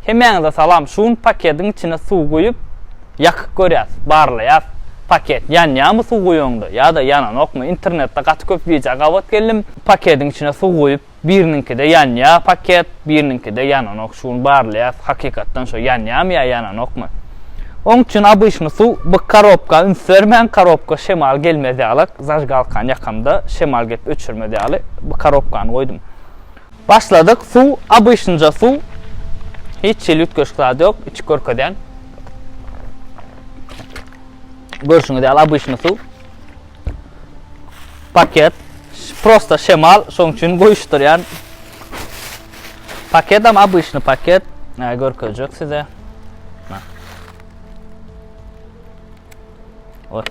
Hemmäňize salam şu gün pakediň içine suw guýup ýakyp görýäs barlaýas paket ýanýamy suw guýaňda ýa-da ýananokmy internetde gaty köp wideo gabat geldim pakediň içine suw guýup biriniňkide ýanýa paket biriniňkide ýananok şu gün barlaýas hakykatdan şo ýanýamy ýa ýananokmy oň üçin obyçny suw bu korobka üns bermäň korobka şemal gelmez ýalak zažgalkany ýakamda şemal gelip öçürmez ýaly bu korobkany goýdum. Başladyk suw obyçnyja suw hiç hili üýtgeşik zat ýok içip görkezýän görşüňiz ýaly obyçny suw paket prosta şemal şoň üçin goýuşdyrýan paketam obyçny paket görkezjek size Oy.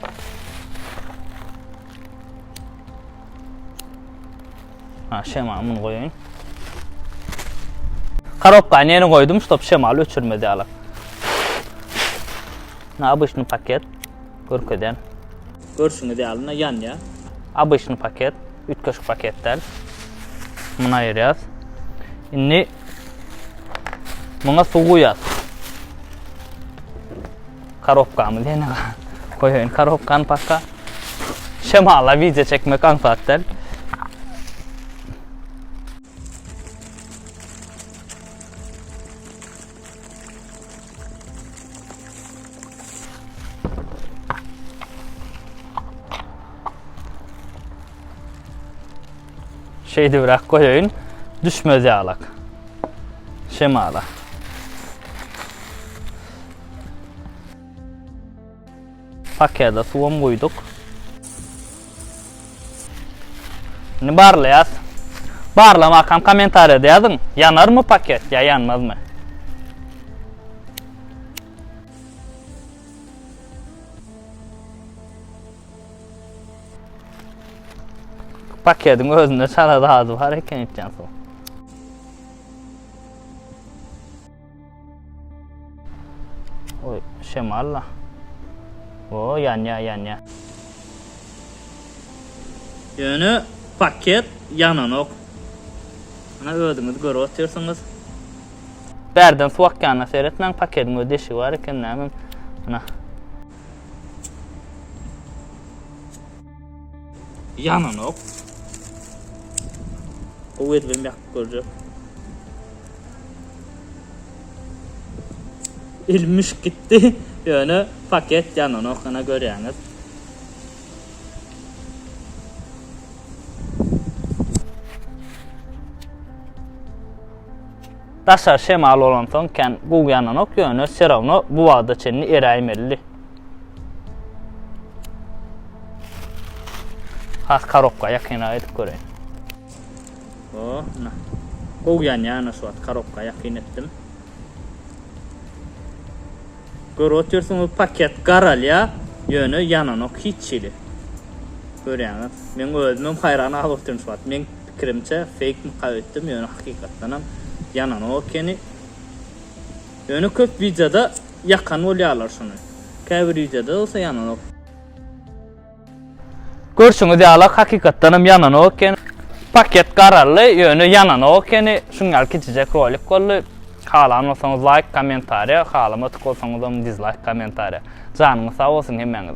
Ha, şemal muny goýaýyn. Korobkany ýene goýdum, ştob şemal öçürmez ýaly. Na obyçny paket görkezýän. Görşüňiz ýaly, na ýanýar. Obyçny paket, üýtgeşik paket däl. Muny aýyrýas. Indi muňa suw guýýas. Korobkamyzy ýene goýaýyn korobkany paka. Şemala wideo çekmek aňsat däl. Şeýdibräk goýaýyn, düşmez ýalak. Şemala. Pakete suwam guýduk. Indi barlaýas. Barlamakam kommentariýada ýazyň. Ýanarmy paket ýa ýanmazmy? Paketiň özünde çala zady bar eken içýän suw. Oý, şemalla. O, ýanýa, ýanýa. Ýöne paket ýananok. Ana özüňiz görüp otyrsyňyz. Bärden suw akýanyna seretmäň, paketiň öz deşigi bar eken, nämem. Ana. Ýananok. Gowy edibem ýakyp görjek. Elim müşk gitdi. Ýöne paket ýananok ana görýäňiz. Daşary şemal bolansoň kän gowy ýananok ýöne serawno bu wagta çenli eräýmelidi. Has korobka ýakynrak edip göreýin. O, ina. Gowy ýanýar ana şu wagt korobka ýakyn etdim. Görüp otyrsyňyz paket garalýar, ýöne ýananok hiç hili. Görýäňiz. Meň özümem haýran galyp otyryn şu wagt. Meň pikirimçe feýkmyka öýtdüm, ýöne hakykatdanam ýananok ekeni. Ýöne köp wideoda ýakan bolýarlar şuny. Käbir wideoda bolsa ýananok. Görşüňiz ýaly hakykatdanam ýananok eken. Paket garaldy, ýöne ýananok ekeni. Şuň ýaly kiçijek rolik boldy. Halan bolsaňyz laýk, kommentariýa, halamadyk bolsaňyzam dizlaýk, kommentariýa. Janyňyz sag bolsun hemmäňiziň.